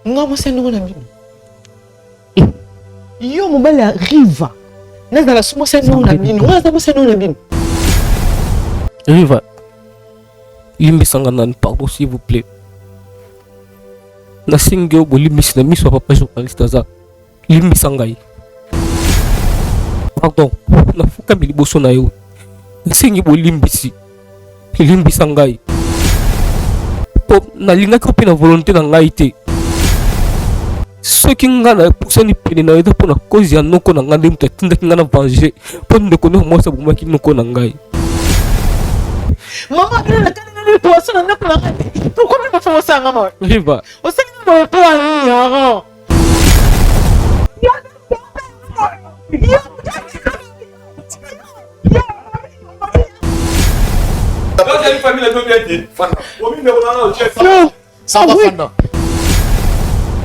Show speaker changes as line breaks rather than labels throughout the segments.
Nga mwasi ya ndongo na bino. Yo mobali ya Riva. Nazala su mwasi ya ndongo na bino. Nga naza mwasi ya ndongo na bino.
Riva, limbisa nga nani pardon s'il vous plaît. Nasengi yo bolimbisi na miso ya papa journaliste aza. Limbisa ngai. Pardon, nafukami liboso na yo. Nasengi bolimbisi. Limbisa ngai. Po nalingaki yo mpe na volonte na ngai te. Soki ngai napusani pene na yo eza mpo na cause ya noko na ngai nde moto atindaki ngai na venger mpo ndeko no mwasi abomaki noko na ngai.
Mama, bino nakaneli poisson na ndako na ngai. Pourquoi bino bofo bosala nga mawa?
Riva.
Osali nga mawa mpo ya nini, Aaron?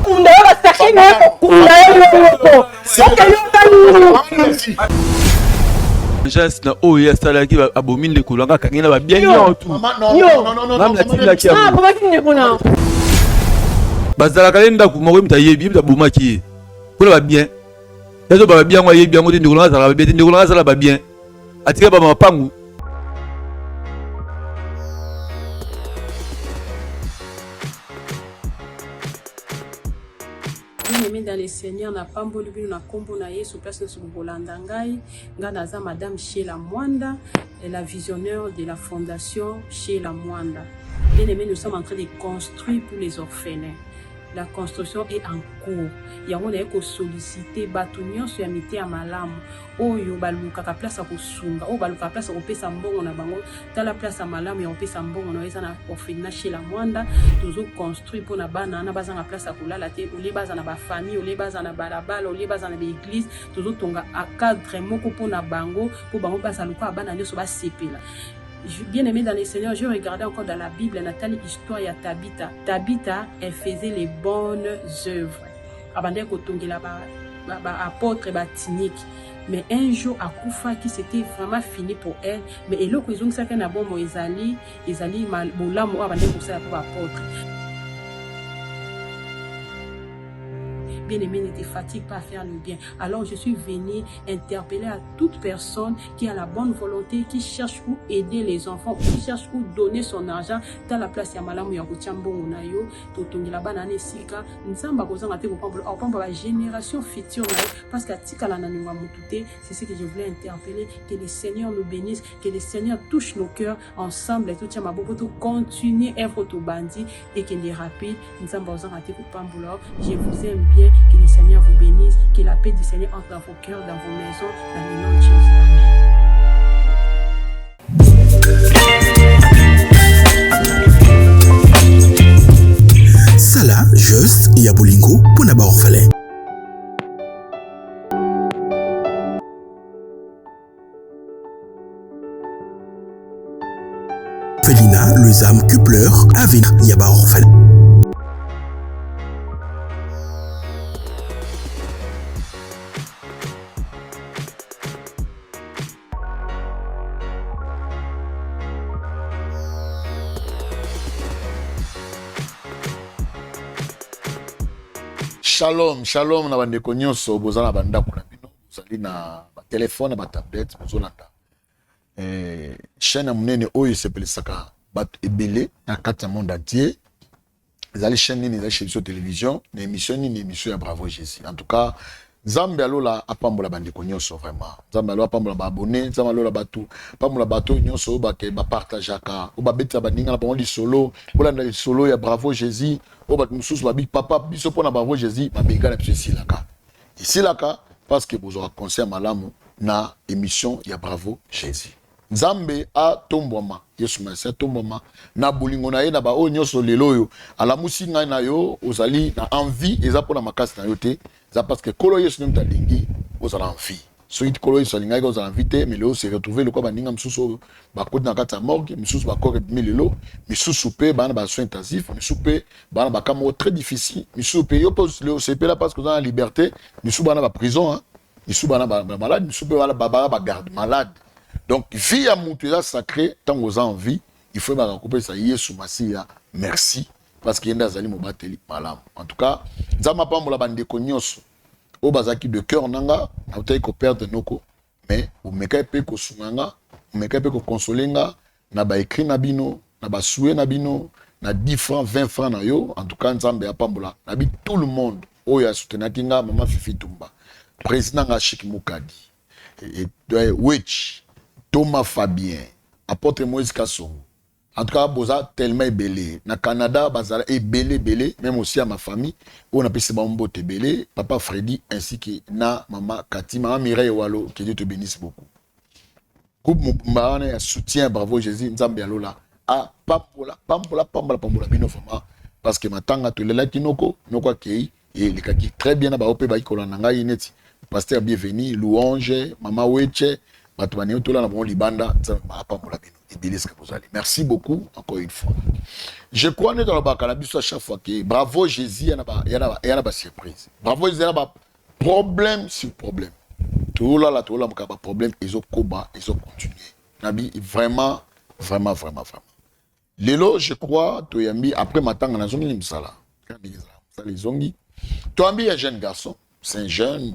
Kunda yo basaki na yo kokunda yo moko oke yo nani.
Vengeance na oyo ye asalaki abomi ndeko na nga akangi na babien nyonso tu ngai natindaki yango
abomaki ndeko na
bazalaka ye ndako moko ye moto ayebi ye moto abomaki ye mpona babien yazo ba babien yango ayebi yango te ndeko na nga azalaka babien te ndeko na nga azala babien atika ba mapangu.
Bien-aimé dans le Seigneur, na pamboli bino na kombo na Yesu place nyonso bokolanda ngai. Ngai naza Madame Sheila Mwanda, la visionnaire de la fondation Sheila Mwanda. Bien-aimé, nous sommes en train de construire pour les orphelins. La construction est en cours. Yango naye ko solliciter bato nyonso ya miteya malamu oyo balukaka place ya kosunga, oyo balukaka place ya kopesa mbongo na bango. Tala place ya malamu ya kopesa mbongo na yo eza na orphelinat chez la Mwanda. Tozo construire mpo na bana wana bazanga place ya kolala te, olie baza na ba famille, olie baza na balabala, olie baza na ba eglise. Tozotonga a cadre moko mpo na bango, mpo bango baza lokola bana nyonso basepela. Bien aimé dans le Seigneur, je regardais encore dans la Bible, Nathalie, histoire ya Tabitha. Tabitha, elle faisait les bonnes œuvres. Abandaki kotongela ba, ba, ba apôtre, ba tunique. Mais un jour, akufaki, c'était vraiment fini pour elle. Mais eloko ezongisaki na bomoi ezali, ezali bolamu oyo abandaki kosala pour ba apôtre. Bien-aimé, ne te fatigue pas à faire le bien. Alors, je suis venue interpeller à toute personne qui a la bonne volonté, qui cherche où aider les enfants, qui cherche où donner son argent, dans la place ya malamu ya kotia mbongo na yo, totongela bana na esika, Nzambe akozanga te kopambola, akopambola ba génération future na yo, parce que atikala na niongo ya mutu te. C'est ce que je voulais interpeller, que le Seigneur nous bénisse, que le Seigneur touche nos cœurs ensemble, totia maboko, to continuer œuvre tobandi ekende rapide. Nzambe akozanga te kopambola. Je vous aime bien, que le Seigneur vous bénisse, que la paix du Seigneur entre dans vos cœurs, dans vos maisons, dans le nom de Jésus. Amen.
Sala geste ya bolingo mpo na ba orphelins. Felina, les âmes qui pleurent, avenir ya ba orphelins.
Shalom, shalom na bandeko nyonso boza na bandako na bino bozali na batelefone na batablete bozolanda eh, chaîne ya monene oyo esepelisaka bato ebele na kati ya monde entier. Ezali chaîne nini? Ezali chez biso télévision na émission nini? Émission ya Bravo Jésus. En tout cas, Nzambe alola apambola bandeko nyonso vraiment. Nzambe alola apambola ba abonné, Nzambe alola bato, apambola bato nyonso oyo bake ba partageaka, oyo babetisa baninga na bango lisolo, bolanda lisolo ya Bravo Jésus, oyo bato mosusu babi papa biso mpona Bravo Jésus, mabenga na biso esilaka. Esilaka parce que bozwaka conseil malamu na émission ya Bravo Jésus. Nzambe atombwama, Yesu Masiya atombwama na bolingo na ye na baoyo nyonso lelo oyo alamusi ngai na yo. Ozali na envie, eza mpona makasi na yo te, eza parce que Nkolo Yesu nde moto alingi ozala envie. Soki Nkolo Yesu alingaki ozala envie te, mais lelo se retrouver lokola baninga mosusu oyo bakoti na kati ya morgue, misusu bakore ebimi lelo, misusu mpe bana ba soins intensifs, misusu mpe bana ba cas moko très difficile, misusu mpe yo mpe osepela parce que oza na liberté, misusu bana ba prison, hein, misusu bana ba malade, misusu mpe bana ba garde malade. Donc vie ya mutu eza sacré, ntango oza en vie, il faut ebaka kopesa Yesu Masiya merci. Parce que ye nde azali mobateli malamu. En tout cas, Nzambe apambola bandeko nyonso oyo bazalaki de cœur na nga. Nautaki koperdre noko, mais bomekaki mpe kosunga nga, bomekaki mpe koconsoler nga na baécrit na bino, na basouhaits na bino, na 10 francs, 20 francs na yo. En tout cas, Nzambe apambola na bi tout le monde oyo asoutenaki nga, mama Fifi Tumba, président nga Chik Mukadi, Wech Thomas, Fabien, apôtre Moïse Kasongo. En tout cas, boza tellement ebele na Canada, bazala ebele ebele, même aussi à ma famille oyo napesi bango mbote ebele, papa Freddy ainsi que na mama Kati, mama Mireille Walo, que Dieu te bénisse beaucoup. Groupe mobimba wana ya soutien Bravo Jésus, Nzambe ya lola apambola, pambola, pambola, pambola bino vraiment, parce que matanga tolelaki noko, noko akei, elekaki très bien na bao mpe baki kolanda ngai neti pasteur Bienvenu, Louange, mama Weche, bato banei tola na bango libanda. Nzambe apambola bino ebele esika bozali. Merci beaucoup encore une fois. Je crois nde tolobaka na biso à chaque fois que Bravo Jésus ya na basurprise, Bravo Jésus ya na baproblème sur problème. Tolala, tolamuka, baproblème ezokoba, ezocontinue nabi vraiment, vraiment, vraiment, vraiment. Lelo, je crois, toyambi après matanga, nazongi mosala, ndenge ezala mosala ezongi. Toyambi ya jeune garçon, c'est un jeune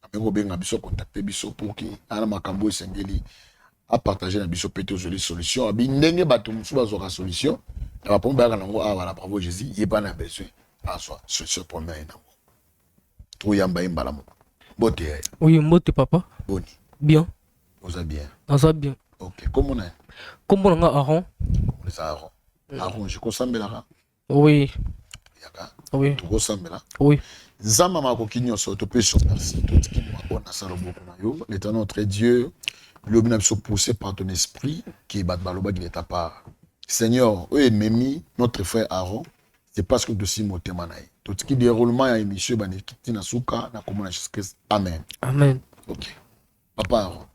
amengi kobenga biso, contacte biso pour que ana makambo esengeli apartage na biso mpe tozweli solution. Abi ndenge bato mosusu bazwaka solution na baproblème, bayaka nango awa na Bravo Jésus, ye mpa na besoin azwa solution problème ye nango. Toyamba ye mbala moko. Mbote ya ye.
Oui, mbote papa.
Boni?
Bien.
Oza bien?
Naza bien.
Ok, kombo na ye?
Kombo na nga Aron.
Eza Aron. Aron, je kosambelaka?
Oui.
Yaka.
Oui.
Tokosambela.
Oui.
Nzambe makoki nyonso, topesi yo merci. Totiki oyo na sala loboko na yo, l'Éternel notre Dieu. Lobi na biso, poussé par ton esprit ke bato balobaki de ta part, Seigneur, oyo ememi notre frère Aaron, c'est parce que tosi motema na ye. Totiki déroulement ya émission ebandeki ntina suka na komona Jésus Christ, amen.
Amen.
Ok, papa Aaron.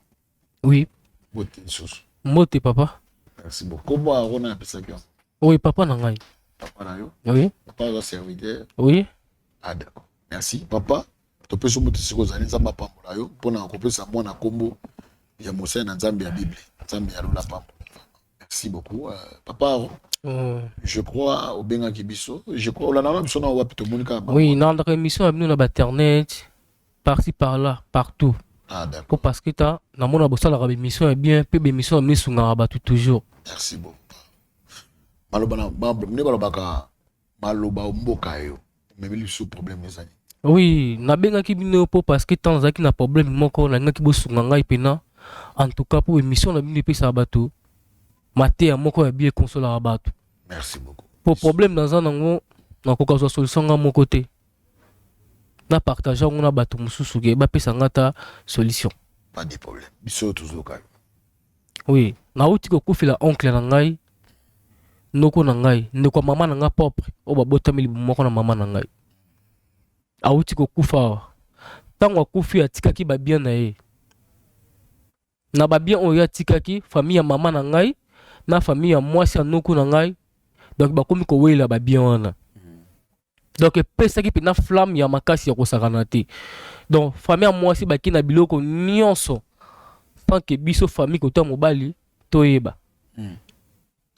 Oui.
Mbote lisusu.
Mbote papa.
Merci beaucoup. Kombo Aaron na apesaki yo?
Oui, papa na ngai.
Papa na yo?
Oui.
Papa aza serviteur?
Oui.
Ah d'accord, merci papa. Topesi moto sikoyo ozali, Nzambe apambola yo mpona kopesa mwana nkombo ya mosali na Nzambe ya Bible. Nzambe ya lola apambola. Merci beaucoup, papa Aaron. Je crois obengaki biso, je crois olandaka biso na wapi? Tomoni kaka.
Oui, nalandaka émission ya bino na bainternet, par-ci par-là, partout.
Ah d'accord.
Po parce que ta namona bosalaka bémission ya bien mpe bémission ya bino esungaka bato toujours.
Merci beaucoup. Maloba na nde balobaka maloba mboka yo omemeli biso, problème ezali?
Oui, nabengaki bino mpo parce que ntango nazalaki na problème moko, nalingaki bosunga ngai mpena. En tout cas, mpo émission na bino epesaka bato mateya moko ya bien, ekonsolaka bato.
Merci beaucoup.
Po problème naza nango, nakoka zwa solution nga moko te, na partage yango na bato mosusu ke bapesa nga ta solution.
Pas de problème, biso oyo tozoka yo.
Oui, nauti kokufela oncle na ngai, noko na ngai, ndeko ya mama na ngai propre, oyo babotami libumu moko na mama na ngai. Awuti kokufa awa. Ntango akufi, atikaki babiens na ye. Na babiens oyo atikaki, famille ya mama na ngai na famille ya mwasi ya noko na ngai, donc bakomi kowelela babiens wana. Donc epesaki mpenza flamme ya makasi ya kosakana te. Donc famille ya mwasi baki na biloko nyonso sans que biso famille kota mobali toyeba.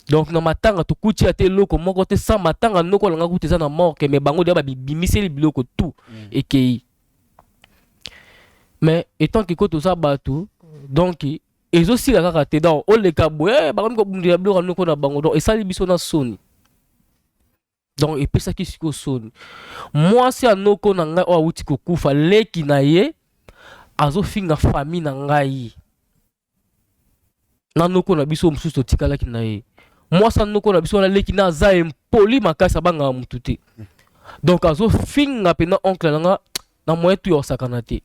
Donc na matanga tokuti ata eloko moko te. Sans matanga, noko alanga kutu eza na morgue, mais bango deya babimiseli biloko tout. Ekei, mais étant que ko toza bato, donc ezosila kaka te. Donc oleka boye, bakomi kobundela biloko ya noko na bango. Donc esali biso na soni. Donc epesaki sikoyo soni. Mwasi ya noko na ngai oyo awuti kokufa, leki na ye azofinga famille na ngai na noko na biso mosusu totikalaki na ye. Mwasi ya noko na biso wana, leki na, aza impoli makasi, abangaka motu te. Donc azofinga mpena oncle na nga na moyen tu ya kosakana te.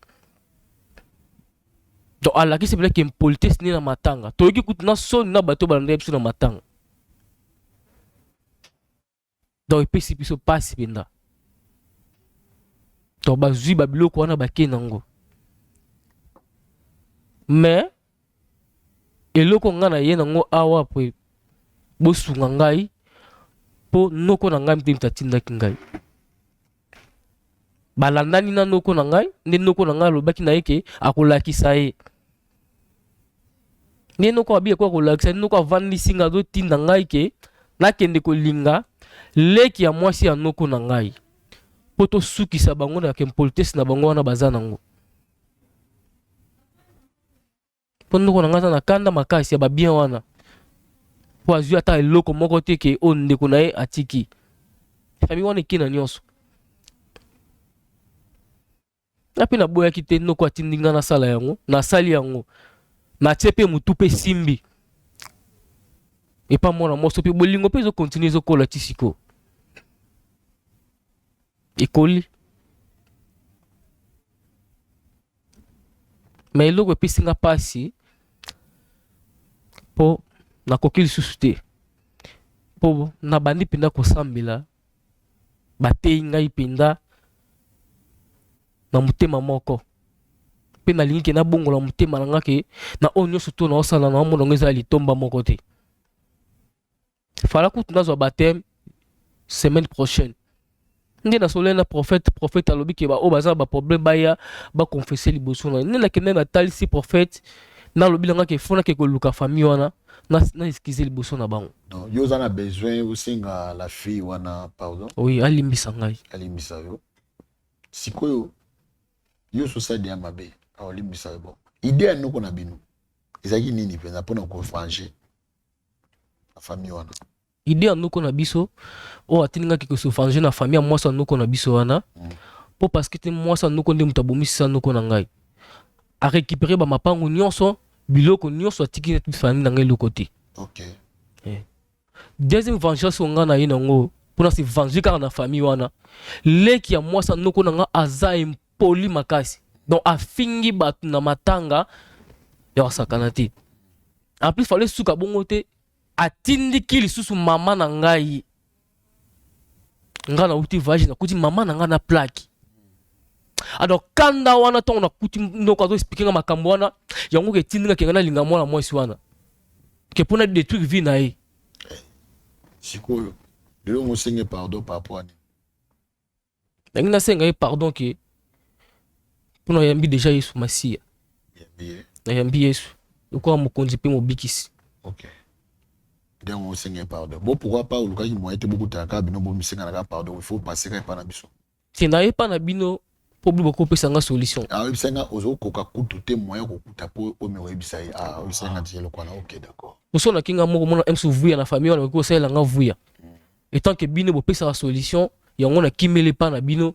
Donc alakisi mpena ke impolitesse nde na matanga. Toyoki kutu na soni na bato balandaki biso na matanga. Donc epesi biso mpasi mpenza. Donc bazwi babiloko wana, bakei nango. Mais eloko ngai na ye nango awa po bosunga ngai, mpo noko na ngai mpe moto atindaki ngai. Balandani na noko na ngai nde noko na ngai alobaki na ye ke akolakisa ye nde noko abi ekoya kolakisa. Noko avandisi ngai, azotinda ngai ke nakende kolinga. Leki ya mwasi ya noko na ngai mpo tosukisa bango na kimpolitesse na bango wana baza nango. Mpo noko na ngai aza na kanda makasi ya ba bien wana mpo azwi ata eloko moko te ke oyo ndeko na ye atiki. Famille wana eke na nyonso. Nga mpe naboyaki te, noko atindi nga nasala yango, nasali yango. Natie mpe motu mpe esimbi epa mwana mwasi mpe bolingo mpe ezokontinue ezokola ti sikoyo ekoli. Me eloko epesi nga mpasi mpo nakoki lisusu te, mpo nabandi mpenza kosambela Bateyi ngai mpenza na motema moko mpe nalingi ke nabongola motema na ngai ke na oyo nyonso to naosala naomona yango eza litomba moko te. Fala kutu nazwa baptême semaine prochaine. Nde nasololi na prophète, prophète alobi ke baoyo baza na baproblème baya baconfesse liboso na ye. Nde nakende natalisi prophète, nalobi na ngai ke fo nake koluka famille wana na, na excuse liboso na bango.
Donc yo oza na besoin osenga la fille wana pardon?
Oui, alimbisa ngai.
Alimbisa yo. Sikoyo yo ososali ya mabe, alimbisa yo bon. Idée ya noko na bino ezalaki nini mpenza mpona kovenger na famille wana?
Idée ya noko na biso oyo atindi ngai ko se venger na famille ya mwasi ya noko na biso wana mpo parce que te mwasi ya noko nde moto abomisisa noko na ngai. A récupérer ba mapangu nyonso, biloko nyonso atiki na famille na ngai eloko te.
Ok.
Eh. Deuxième vengeance oyo ngai naye nango mpona se venger kaka na famille wana, leki ya mwasi ya noko na ngai aza impoli makasi, donc afingi bato na matanga ya kosakana te. En plus fallait suka bongo te, atindiki lisusu mama na ngai. Ngai nauti voyage, nakuti mama na ngai na plaque. Alors kanda wana ntango nakuti noko azo expliquer nga makambo wana, yango ke etindi nga ke nga nalinga mwana mwasi wana ke mpona détruire vie na ye.
Sikoyo lelo ngosenge pardon par rapport à nini?
Nangi nasenga ye pardon ke mpona nayambi deja Yesu Masiya. Nayambi Yesu lokola mokonzi mpe mobikisi.
Ok. Nde osenge ye pardon. Bon, pourquoi pas olukaki moyen te bokutana kaka bino bomisengana kaka pardon, il faut passer kaka epai na biso.
Te naye epai na bino mpo bino bokopesa nga solution.
Ah, oyebisa nga ozokoka kutu te moyen kokuta mpo omi oyebisa ye. Ah, oyebisa nga ti eloko wana. Ok, d'accord.
Moso naki nga moko mona msu vuya na famille wana bakoki kosalela nga vuya. Etant que bino bopesaka solution yango nakimeli epai na bino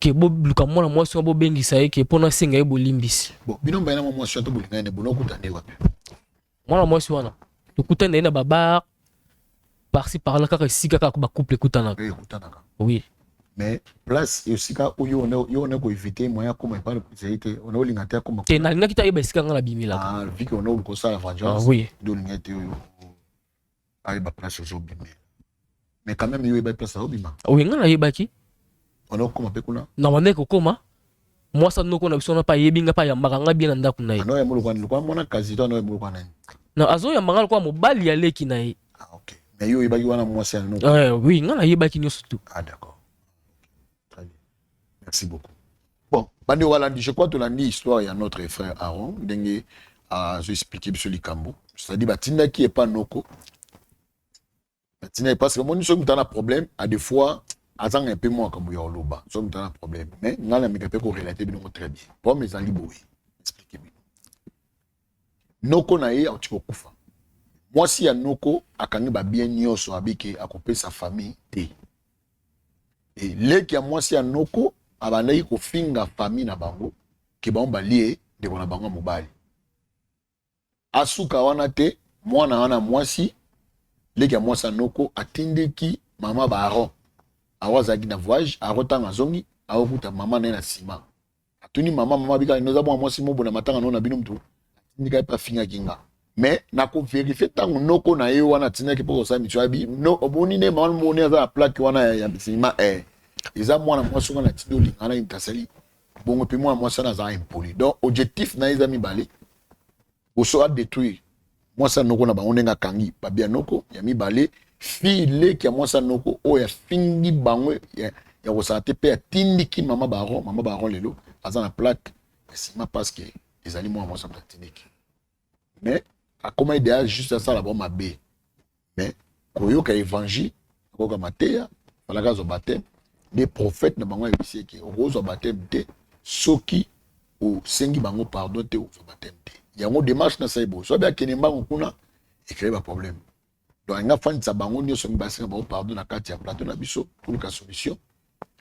ke boluka mwana mwasi wana bobengisa ye ke mpo nasenga ye bolimbisi.
Bon, bino mbaye na mwa mwasi wana to bolinga ye ne bonokuta nde wapi?
Mwana mwasi wana tokutani na ye na babar par-ci par-là, kaka esika kaka ba couple ekutanaka.
Ekutanaka.
Oui.
Mais place esika oyo yo ona ko éviter moyen akoma epai ezali te, ona olinga te akoma.
Te, nalingaki te ayeba esika nga nabimelaka.
Ah, vu que ona oluka osala vengeance.
Ah, oui.
Nde olinga te oyo ayeba place ozobimela. Mais quand même yo oyebaki place azobima.
Oui, nga nayebaki.
Ona okoma mpe kuna.
Na bandaki kokoma. Mwasi ya noko na biso wana mpe ayebi nga mpe ayambaka nga bien na ndako na ye.
Ano yambo lokola lokola mwana kazi to ano yambo lokola nani?
Na azoyamba nga lokola mobali ya leki na ye.
Ah, ok. Mais yo oyebaki wana mwasi ya noko?
Oui, nga nayebaki nyonso tout.
Ah, d'accord. Très bien. Merci beaucoup. Bon, bande walandi, je crois tolandi histoire ya notre frère Aaron ndenge azo expliquer biso likambo. C'est-à-dire batindaki epa noko. Batindaki parce que omoni soki moto aza na problème, à des fois azanga mpe mwa makambo ya koloba soki moto aza na problème. Mais ngai nameka mpe korelate bino très bien. Problème ezali boye, expliquer bino. Noko na ye auti kokufa. Mwasi ya noko akangi ba bien nyonso abike akopesa famille te. Et leki ya mwasi ya noko abandaki kofinga famille na bango ke bango balie ndeko na bango ya mobali. Asuka wana te, mwana wana mwasi leki ya mwasi ya noko atindiki mama ba Aaron. Aaron azalaki na voyage, Aaron ntango azongi akokuta mama na ye na nsima. Atuni mama, mama bika noza mwana mwasi mobo na matanga no na bino mutu atindika ye mpe afingaki nga. Mais na ko verifier ntango noko na ye wana atindaki mpo kosala mission abi no omoni nde mama moni aza na plaque wana ya nsima eh eza mwana mwasi wana atindi olinga na ye mutu asali bongo mpe mwana mwasi wana aza impoli. Donc objectif na ye eza mibale, boso a détruire mwasi ya noko na bango ndenge akangi babia noko ya mibale, fille leki ya mwasi ya noko oyo afingi bango ya kosala te mpe atindiki mama baron. Mama baron lelo aza na plaque ya nsima parce que ezali mwana mwasi moto atindiki, mais akoma idéal juste asala bango mabe, mais koyoka évangile. Akoyoka mateya, falaka azwa baptême. Nde prophète na bango ayebisi ye ke okozwa baptême te soki osengi bango pardon te, okozwa baptême te. Yango démarche nasali boye, soki akende mbango kuna ecree ba problème. Donc alingi afandisa bango nyonso mibale, asenga bango pardon na kati ya plateau na biso, toluka solution,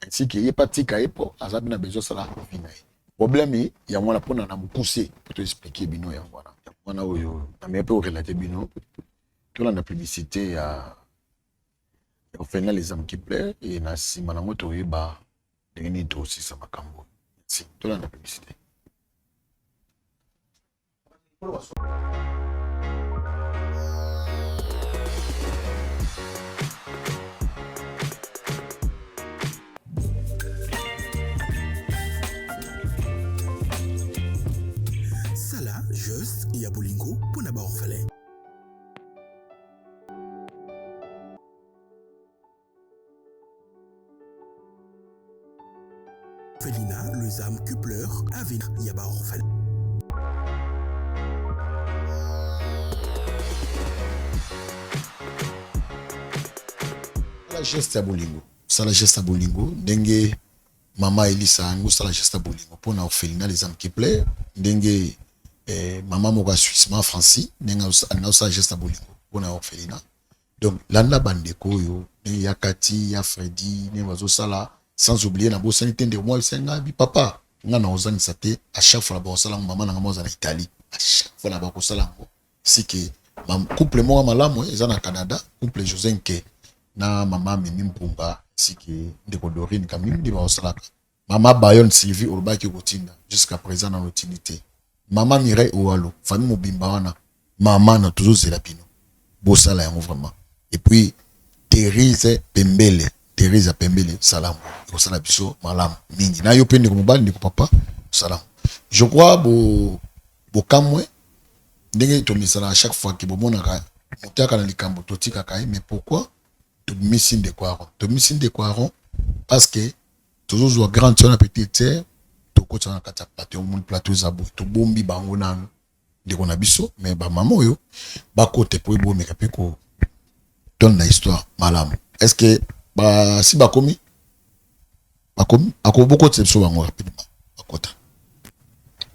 ainsi que ye mpe atika ye mpo aza mpe na besoin asala vie na ye. Problème yango wana mpona na mokuse mpo to expliquer bino yango wana. Yango wana oyo nameki mpe korelate bino. Tolanda publicité ya orphelinat Les Âmes qui Pleurent, e na nsima nango toyeba ndenge nini tokosisa makambo. Merci, tolanda publicité.
Sala geste ya bolingo mpo na baorphelin. Felina, les âmes qui pleurent, avenir ya ba orphelins.
Sala geste ya bolingo, sala geste ya bolingo ndenge mama Elisa yango, sala geste ya bolingo mpo na orphelinat les âmes qui pleurent, ndenge mama moko ya Suisse, ma Francis, ndenge alinga osala geste ya bolingo mpo na orphelinat. Donc landa bandeko oyo ndenge ya Kati, ya Freddy, ndenge bazosala, sans oublier na bosani te ndeko moko asenga bi papa nga na ozangisa te, à chaque fois na bakosala yango, mama na nga moko aza na Italie, à chaque fois na bakosala yango. Si ke couple moko malamu eza na Canada, couple José Nke na mama Mimi Mpumba, si ke ndeko Dorine Kamimi nde bakosalaka. Mama Bayonne Sylvie olobaki okotinda, jusqu'à présent nanu otindi te. Mama Mireille Owalo, famille mobimba wana, mama na tozozela bino bosala yango vraiment. Et puis Therese Pembele, Therese Pembele, salamu ekosala biso malamu mingi. Na yo pe ndeko mobali, ndeko papa, salamu. Je crois bo bokamwe ndenge tomisala à chaque fois ke bomonaka moto ayaka na likambo totikaka ye, mais pourquoi tobimisi ndeko Aaron? Tobimisi ndeko Aaron parce que tozozwa grande sœur na petite sœur, tokotisa na kati ya plateau. Omoni plateau eza boye, tobombi bango nanu ndeko na biso, mais ba mama oyo bakote po ebomeka pe ko donne na histoire malamu. Est-ce que ba si bakomi bakomi akobokotisa biso bango rapidement, bakota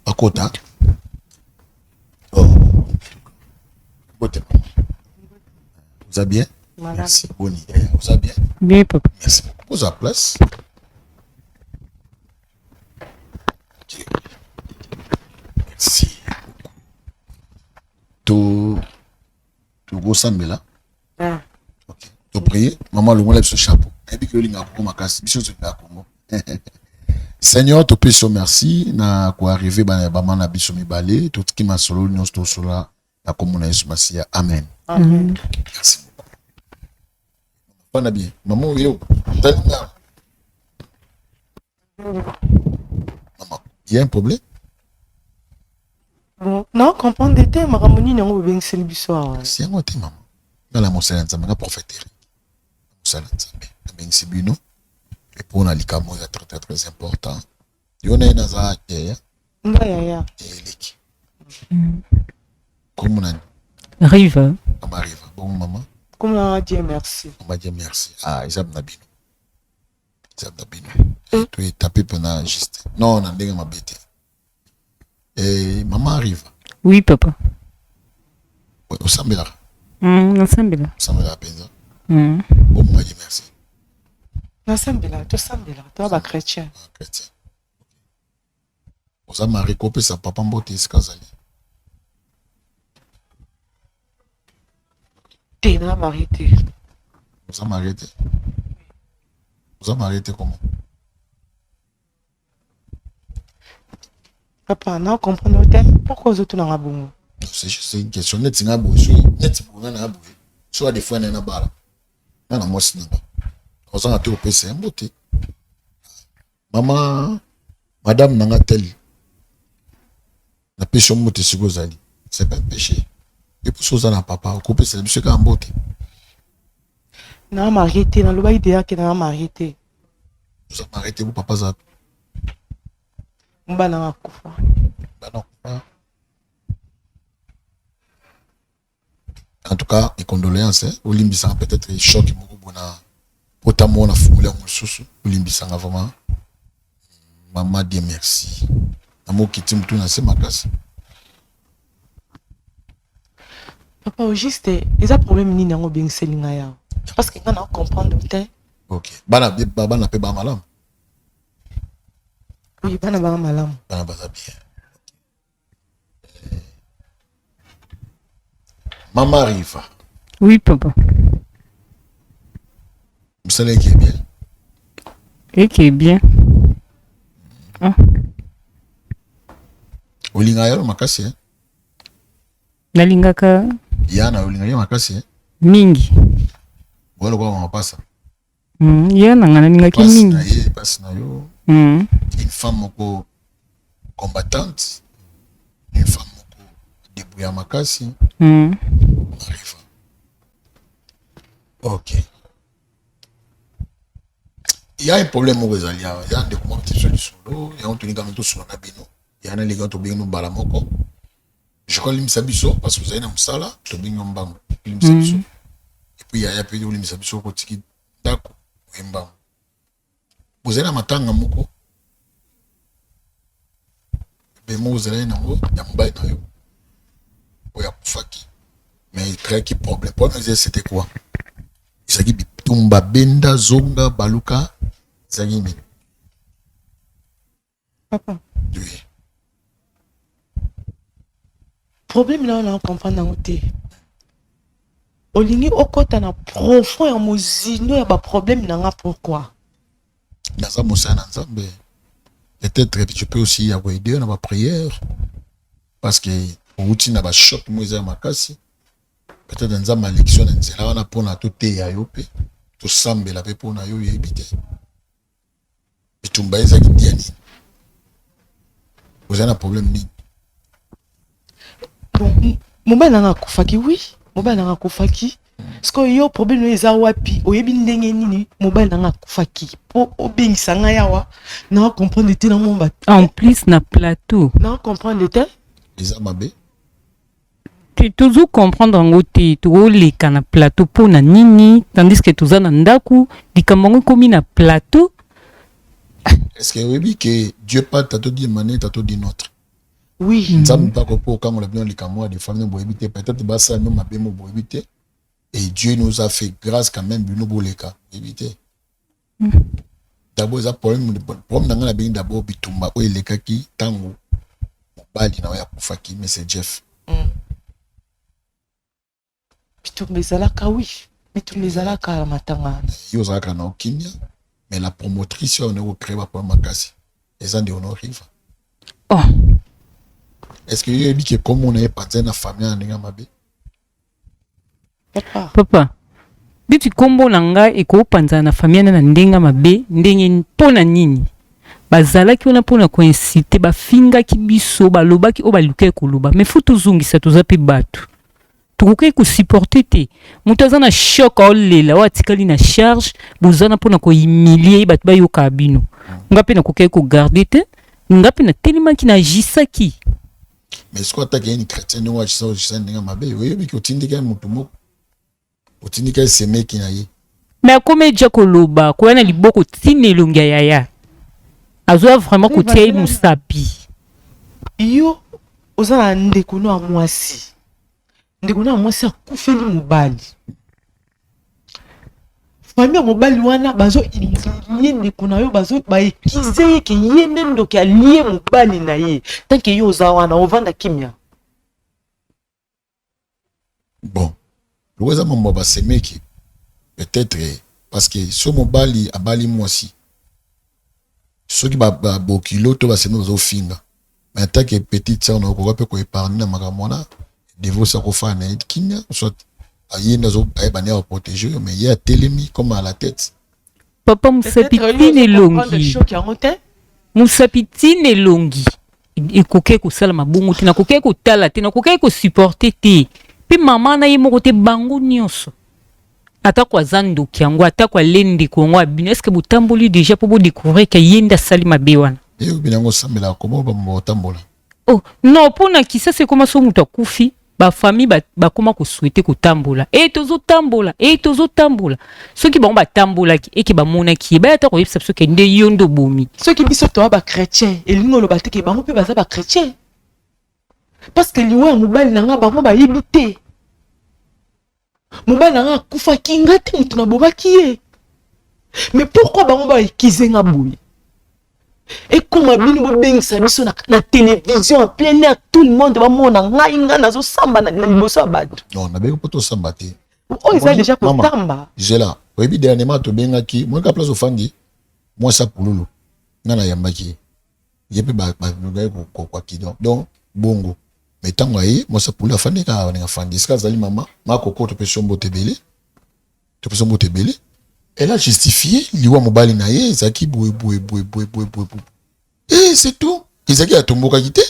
bakota. Oh, bote mama, oza bien? Merci. Boni, oza bien?
Bien papa.
Merci beaucoup. Oza place. Merci. To tokosambela.
Ah.
Ok. To prier. Maman longola biso chapeau. Nayebi ke olinga Congo makasi. Biso tolinga Congo. Seigneur, topesi yo merci na koarrive bana ya bama na biso mibale. Totiki masolo nyonso tosola na kombo na Yesu Masiya. Amen.
Amen.
Merci beaucoup. Fanda bien. Maman oyo, tali nga. Maman, il y a un problème?
Bon, non, comprendre te makambo nini yango bobengiseli biso awa.
Si yango te mama. Nga na mosala ya Nzambe, nga prophète Eric. Mosala ya Nzambe. Nabengisi bino mpo na likambo oyo très très très important. Yo na ye naza yaya.
Nga yaya.
Eleki. Kombo nani?
Riva.
Mama Riva. Bongo mama?
Kombo na Dieu merci.
Mama Dieu merci. Ah, eza na bino. Eza na bino. To etape pona juste. Non, na ndenge mabe te. Eh, mama Riva.
Oui, papa.
Ouais, osambelaka?
Nasambela.
Osambelaka mpenza? Bon, mama Dieu merci.
Nasambela, tosambela, toza ba chrétien.
Ah, chrétien. Oza mari kopesa papa mbote esika azali?
Te, na mari te.
Oza mari te? Oza mari te comment?
Papa, na comprendre te. Pourquoi ozotunanga bongo?
C'est juste une question. Neti nga boye, soki neti boye nga na boye. Soki des fois na bala. Nga na mwasi na nga. Ozanga te kopesa ye mbote. Mama, madame nanga tel. Napesi yo mbote sikoyo ozali. C'est pas un péché. Et puis oza na papa, okopesa biso kaka mbote.
Na marié te, nalobaki deja ke na marié te.
Oza marié te, bo papa aza
Mobali nanga akufa.
Bana akufa. En tout cas, mes condoléances, hein. Olimbisaka peut-être choc moko bona. Pota moko nafungoli yango lisusu, olimbisanga vraiment. Mama Dieu merci. Namokiti mutu na se makasi.
Papa au juste eza problème nini yango obengiseli ngai awa? Parce que nga na comprendre te.
Ok. Bana bana pe ba malamu.
Oui, bana ba malamu.
Bana baza bien. Mama Riva.
Oui, papa.
Mosala eke bien.
Eke bien. Ah.
Olingaka yalo makasi eh?
Nalingaka.
Ya na olingaka ye makasi eh?
Mingi.
Boya lokola mapasa.
Ya na nga nalingaki mingi.
Na ye pasi na yo. Une femme moko combattante, une femme moko débrouillard makasi. Mariva. Ok. Il y a un problème moko ezali awa. Ya ndeko moko biso lisolo, yango tolingi kaka tosolola na bino. Ya na linga tobengi no mbala moko. Je crois limisa biso parce que ozali na mosala, tobengi yo mbango. Limisa biso. Et puis yaya pe olimisa biso kotiki ndako oye mbango. Bozali na matanga moko be moko ozalaki nango ya mobali na yo oyo akufaki, mais ecréaki problème. Problème ezali c'était quoi? Ezalaki bitumba benda zonga baluka, ezalaki nini?
Papa.
Oui.
Problème na na comprendre yango te. Olingi okota na profond ya mozindo ya ba problème na nga pourquoi?
Naza mosala na Nzambe. Peut-être je peux aussi ya koaider na ba prière parce que outi na ba choc mo eza ya makasi. Peut-être Nzambe alekisi yo na nzela wana mpona toteya yo mpe tosambela mpe mpona yo oyebi te. Bitumba ezaki dia nini? Oza na problème nini?
Bon, mobali nanga akufaki, oui, mobali nanga akufaki. Sikoyo yo problème oyo eza wapi? Oyebi ndenge nini mobali nanga akufaki? Po obengisa ngai awa, na comprendre te na momba.
En plus na plateau.
Na comprendre te.
Eza mabe.
Tozo comprendre yango te, tokoleka na plateau mpo na nini, tandis que toza na ndako, likambo yango ekomi na plateau.
Est-ce que oyebi que Dieu parle tantôt d'une manière, tantôt d'une autre?
Oui.
Nzambe mpe akoki kokangola bino likambo ya des fois bino boyebi te, peut-être basala bino mabe mo boyebi te, et Dieu nous a fait grâce quand même bino boleka boyebi te. D'abord eza problème, problème na ngai nabengi d'abord bitumba oyo elekaki ntango mobali na oyo akufaki, mais c'est Jeff.
Bitumba ezalaka, oui, bitumba ezalaka na matanga wana.
Yo ozalaka na okimia, mais la promotrice oyo nayo kocrée ba problème makasi eza nde ono Riva.
Oh.
Est-ce que yo oyebi ke kombo na ye epanzani na famille na ndenge ya mabe?
Papa.
Papa, biti kombo na ngai ekopanzana na famille na ndenge mabe, ndenge mpo na nini? Bazalaki wana mpo na koinsite, bafingaki biso, balobaki oyo balukaki koloba, mais faut tozongisa, toza mpe bato, tokoki kosupporte te. Moto aza na choc, aolela, oyo atikali na charge, bozana mpo na kohumilie ye, bato bayokaka bino. Nga mpe nakokaki kogarde te, nga mpe natelemaki, nagisaki.
Mais soki ataki ye ni chrétien ndenge agisa ogisa ndenge mabe, oyebi ke otindika ye motu moko, otindika ye semeki na ye.
Mais akomi eja koloba koya na liboko ntina elongi ya yaya, azoya vraiment kotia ye mosapi.
Yo oza na ndeko no ya mwasi, ndeko no ya mwasi akufeli mobali, famille ya mobali wana bazo humilie ndeko na yo, bazo baekize ye ke ye nde ndoki alie mobali na ye. Tant que yo oza wana ovanda kimia.
Bon, loko eza mambo ya basemeki peut-être, parce que so mobali abali mwasi, soki babokilo to basemeki bazofinga, mais en tant que petite sœur na okoka mpe koépargne na makambo wana, divorce akofana na ye kimia, soit aye nde ayeba nde akoprotege yo, mais ye atelemi comme à la tête.
Papa, mosapi tina elongi, mosapi tina elongi ekoki kosalama bongo te, nakoki kotala te, nakoki kosupporte te. Mpe mama na ye moko te, bango nyonso, atako aza ndoki yango, atako ale ndeko yango ya bino, est-ce botamboli déjà mpo bodécouvrir ke ye nde asali mabe wana?
Eyobi nango osambelaka koma bambo otambola.
Oh non, mpo na kisasa ekoma so moto akufi. Ba famille ba bakoma ko souhaiter kotambola e tozotambola e tozotambola soki bango batambolaki eke bamonaki ye baya ata koyebisa biso ke nde yo nde obomi.
Soki biso toa ba chretien elingi oloba te ke bango mpe baza ba chretien parce que liwa ya mobali na nga bango bayebi te. Mobali na nga akufaki nga te moto nabomaki ye mais pourquoi bango ba accuser nga boye? Ekoma bino bobengisa biso na, na télévision en plein air tout le monde bamona ngai ngai nazosamba na, na liboso ya bato.
Non, nabengi mpo tosamba te.
Oyo eza deja kotamba.
Zela, oyebi dernièrement tobengaki moyeka place ofandi mwasi ya pululu ngai nayambaki ye ye mpe balukaki kokwaki donc bongo mais ntango aye mwasi ya pululu afandi kaka ndenge afandi esika azali mama makoko topesi yo mbote ebele topesi yo mbote ebele elle a justifié liwa mobali na ye ezalaki boye boye boye boye boye boye boye et c'est tout ezalaki atombokaki te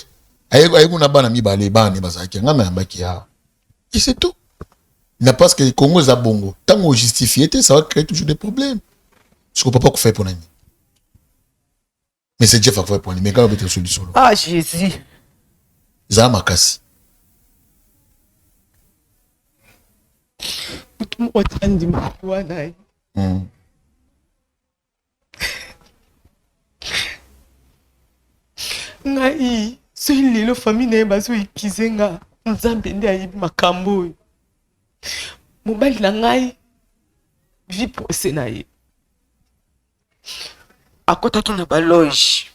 aye kuna bana mibale bana ne bazalaki ngai nayambaki awa et c'est tout na parce que Congo eza bongo ntango ojustifie te ça va créer toujours des problèmes siko papa akufa ye mpo na nini mais c'est Jeff akufa ye mpo na nini mais kaka obetela so lisolo
ah Jésus
ezala makasi
motu moko atandima wana ye Ngai soki lelo famille na ye bazoekize nga nzambe nde ayebi makambo oyo mobali na ngai vie procès na ye akotaki na baloge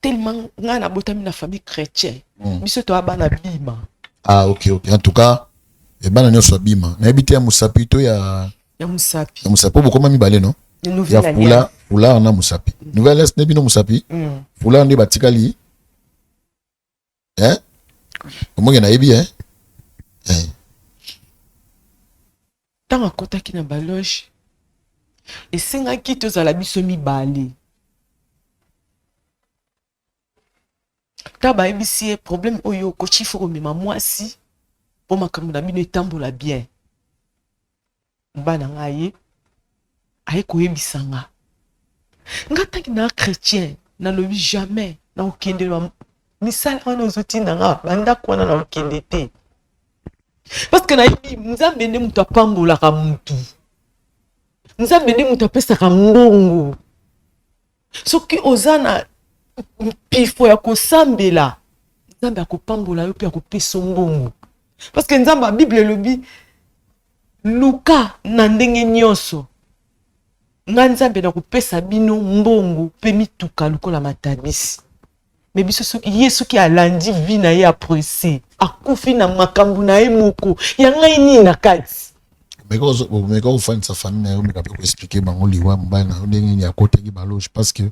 tellement ngai nabotami na famille chrétien biso toya bana bima.
Ah ok ok, en tout cas e bana nyonso ya bima nayebi te ya mosapi to ya
ya mosapi
ya mosapi po bokoma mibale no ya fula foulard na mosapi nouvelle alliance nde bino mosapi foulard nde batikali eh omonge nayebi eh eh
Ntango akotaki na baloge, esengaki tozala biso mibale. Ntango bayebisi ye problème oyo okoki fo komema mwasi mpo makambo na bino etambola bien. Mobali na ngai aye, aye koyebisa nga. Nga tangi na chrétien, nalobi jamais nakokende na misala wana ozotinda nga, bandako wana nakokende te. Parce que nayebi Nzambe nde moto apambolaka mutu. Nzambe nde moto apesaka mbongo. Soki oza na mpifo ya kosambela, Nzambe akopambola yo mpe akopesa mbongo. Parce que Nzambe, Bible elobi, luka na ndenge nyonso. Nga Nzambe nakopesa bino mbongo mpe mituka lokola matabisi. Mais biso soki ye soki alandi vie na ye apresse akufi na makambo na ye moko ya ngai nini na kati.
Omeka kofandisa famille na yo, omeka mpe koexplike bango liwa mobali na yo ndenge nini akotaki baloge parce que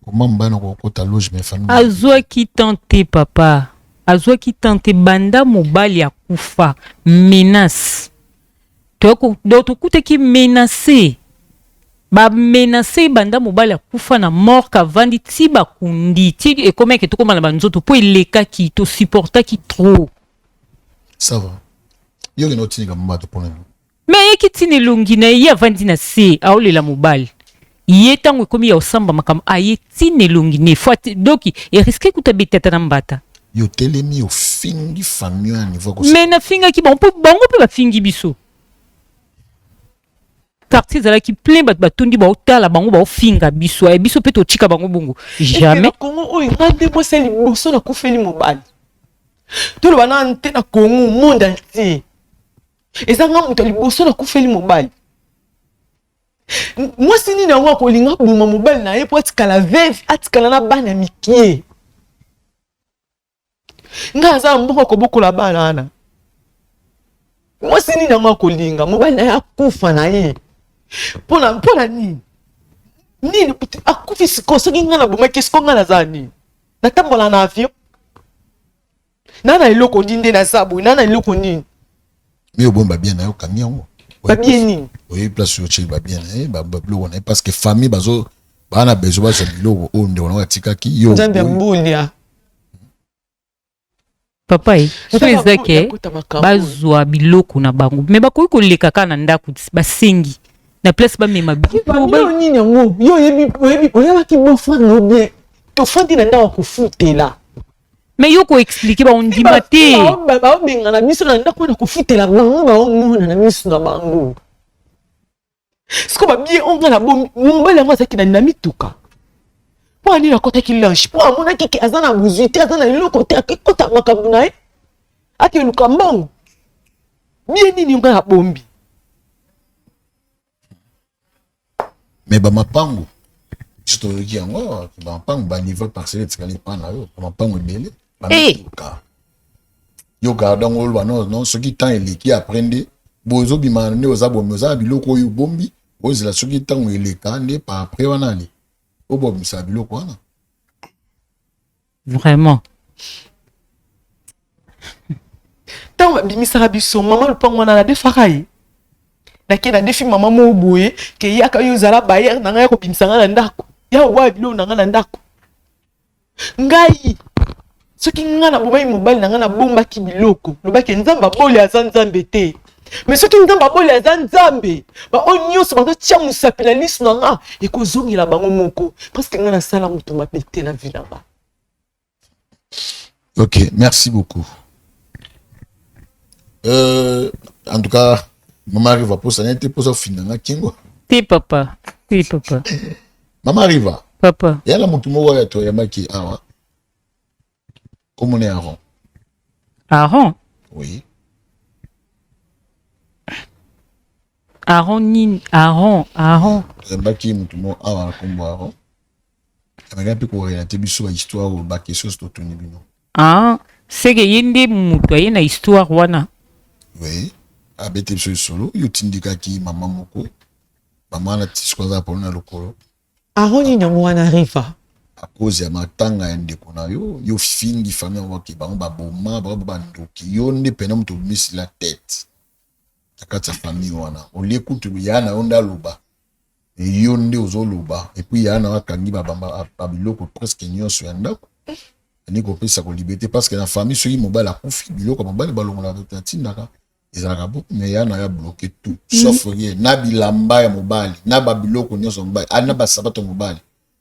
comment mobali na kokota loge mais famille
azwaki temps te papa, azwaki temps te banda mobali akufa menace donc tokutaki menace ba menace banda mobali akufa na morgue avandi ti bakundi ti ekomaki tokoma na banzoto mpo elekaki tosupportaki trop.
Ça va yo okende otindika bato mpona nini?
Me ayeki ntina elongi na ye, ye avandi na se aolela mobali ye ntango ekomi ya osamba makambo aye ntina elongi ne fo donc eriske kuta beti ata na mbata.
Yo otelemi ofingi famille ya niveau
me nafingaki bango mpo bango mpe bafingi biso. Quartier ezalaki plein bato batondi baotala bango baofinga biso aye biso mpe totika bango bongo jamais.
Kongo oyo nga nde mwasi ya liboso nakufeli mobali toloba na te na Kongo monde entier eza nga moto ya liboso nakufeli mobali. Mwasi nini yango akolinga boma mobali na ye mpo atikala veuve, atikala na bana mikie? Nga aza na mbongo kobokola bana wana. Mwasi nini yango akolinga mobali na ye akufa na ye mpona mpona nini nini akufi sikoyo? Soki nga nabomaki sikoyo nga naza nini? Natambola na avion na na eloko nini nde naza boye na na eloko nini?
Mi obomba bien na yo okangi yango
babie nini?
Oyebi place oyo otyeli babien na ye babiloko na ye parce que famille bazo baa na besoin bazwa biloko oyo ndeko na yo atikaki yo.
Nzambe ya mbolia
papa ye so eza ke bazwa biloko na bango me bakoki koleka kaka na ndako basengi na place bamema
biloko nini yango yo oyebi oyebaki beau frère na yo bien tofandi na ndako ya kofutela.
Mais yo ko expliquer ba ondima te.
Baobengana biso na ndako na kofutela bango baomona na miso na bango. Siko babie oyo nga na bomi mobali yango azalaki na mituka. Mpo anini akotaki lunch mpo amonaki ke aza na bozwi te aza na eloko te akekota makambo na ye akeluka mbongo. Bie nini nga na bombi.
Mais ba mapango biso toyoki yango ba mapango ba livre parcelle etikali epa na yo ba mapango ebele ba
eh.
mituka yo garde yango oloba non non soki temps eleki après nde boye ozobima nde oza bomi oza na biloko oyo obombi ozela soki ntango eleka nde par après wana ale obomisa biloko wana
Vraiment.
Ntango babimisaka biso mama lopango wana nadefaka ye nake nadefi mama moko boye ke yaka yo ozala bayere na ngai ya kobimisa ngai na ndako ya kobwaka biloko na ngai na ndako ngai soki ngai nabomaki mobali na ngai nabombaki biloko lobaki nzambe aboli aza nzambe te me soki nzambe aboli aza nzambe baoyo nyonso bazotia mosapi na liso na nga ekozongela bango moko parceke nga nasala moto mabe te na vie na nga.
Ok, merci beaucoup. Euh, en tout cas, Maman Riva, pour ça, n'était pas finanga kingo.
Te papa, te papa.
Maman Riva.
Papa.
Yala mutu moko ya toyamaki awa. Comment on est Aaron
Aaron
Oui.
Aaron nini Aaron Aaron.
Toyambaki mutu moko awa na kombo Aaron. Amekaki mpe korelate biso ba histoire oyo ba questions totuni bino.
Ah, seke ye nde mutu aye na histoire wana.
Oui, abeti biso lisolo yo otindikaki mama moko mama wana ti sikoyo aza na problème na lokolo.
Aaron nini yango wana Riva?
À cause ya matanga ya ndeko na yo, yo fingi famille yango ke bango baboma, bango bandoki, yo nde pena moto obimisi la tête na kati ya famille wana. Olie kutu ya na yo nde aloba, yo nde ozoloba, et puis ya na yo akangi ba biloko presque nyonso ya ndako. Ani kopesa ko liberté parce que na famille soki mobali akufi biloko ya mobali balongolaka atindaka ezalaka bo mais ya na ya bloqué tout mm. sauf rien na bilamba ya mobali na ba biloko nyonso ya mobali na ba sapato ya mobali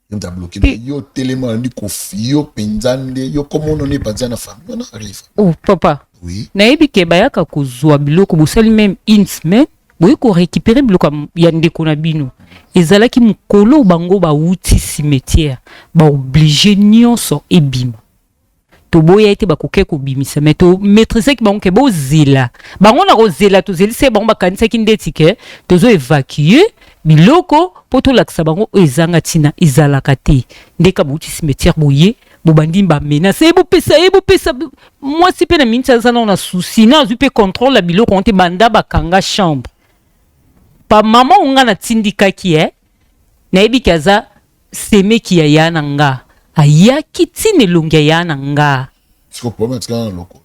yo moto abloqué mais yo telema olandi kofi yo mpenza nde yo komono nde epanza na famille wana arrive
oh papa
oui
nayebi ke bayaka kozwa biloko bosali meme une semaine boye korécupere biloko ya ndeko na bino ezalaki mokolo bango bawuti cimetière baoblige nyonso ebima Toboya ye te bakokaki kobimisa mais to maitrisaki bango ke bozela bango na kozela tozelisaki bango bakanisaki ndeti ke tozo evacuer biloko mpo tolakisa bango oyo ezanga ntina ezalaka te nde ka bouti cimetière boye bobandi ba menace e bopesa e bopesa mwasi mpe na miniti aza nao na souci na azwi mpe contrôle ya biloko yango te banda bakanga chambre pa mama oyo nga natindikaki e nayebi ke aza Semeki ya ya na nga ayaki ti na elongi ya ya na nga.
Siko problème atikala na lokolo.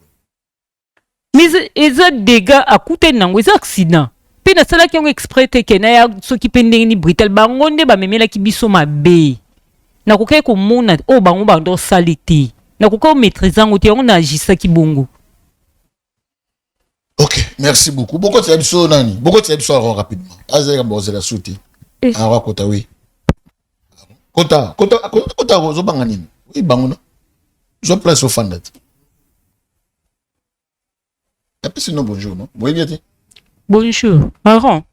Mais eza dégâts akutani nango eza accident pe nasalaki yango exprès te ke naya soki pe ndenge ni brutal bango nde bamemelaki biso mabe nakokaki komona oyo bango bando osali te nakokaki komaîtrise yango te yango na agisaki bongo.
Ok, merci beaucoup. Beaucoup de biso nani? Beaucoup de biso alors rapidement. Azali ka bozela suti.
Eh.
Alors kota oui. Kota, kota, kota, kota ozo banga nini? Oui bango na. Zo place au fanda. Apesi non bonjour non? Boyebi te?
Bonjour, Aaron.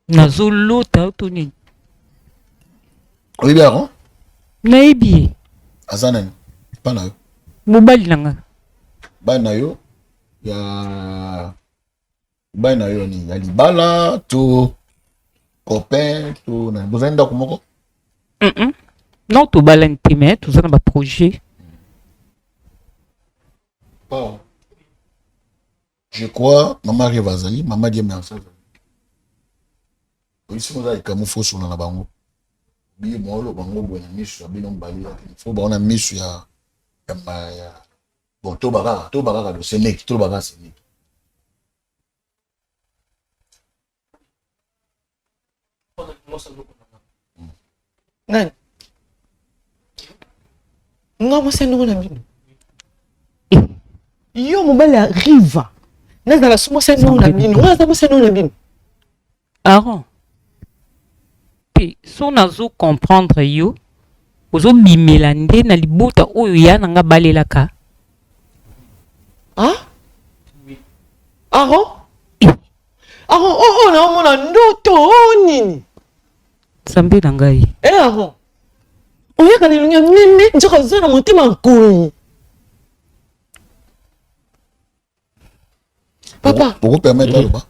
Nazolota to nini?
Oyebi Aaron?
Nayebi ye.
Aza nani? Epa na yo?
Mobali na nga.
Bana na yo ya mobali na yo nini? Ya libala to copain to nani? Bozali ndako moko?
Mm -mm. Non, tobalani te mais toza na ba projet.
Bon. Je crois mama Riva azali, mama Dieu merci azali. Oyisi moza likambo fo solola na bango. Biye molo bango boye na miso ya bino mibale ya fo bango na miso ya ya ya bon to bakaka to bakaka do semeki to bakaka semeki.
Nani? Nga mwasi ya ndongo na bino. Yo mobali ya Riva. Nazala su mwasi ya ndongo na bino. Nga naza mwasi ya ndongo na bino.
Aaron. Te, so nazo comprendre yo, ozobimela nde na libota oyo ya na nga balelaka.
Ah? Aaron? Aaron, oh, oh, naomona ndoto oh, nini?
Nzambe na ngai.
Eh, Aaron, oyaka na elongi ya meme, nzoka oza na motema nkoyi. Papa.
Boko permettre aloba?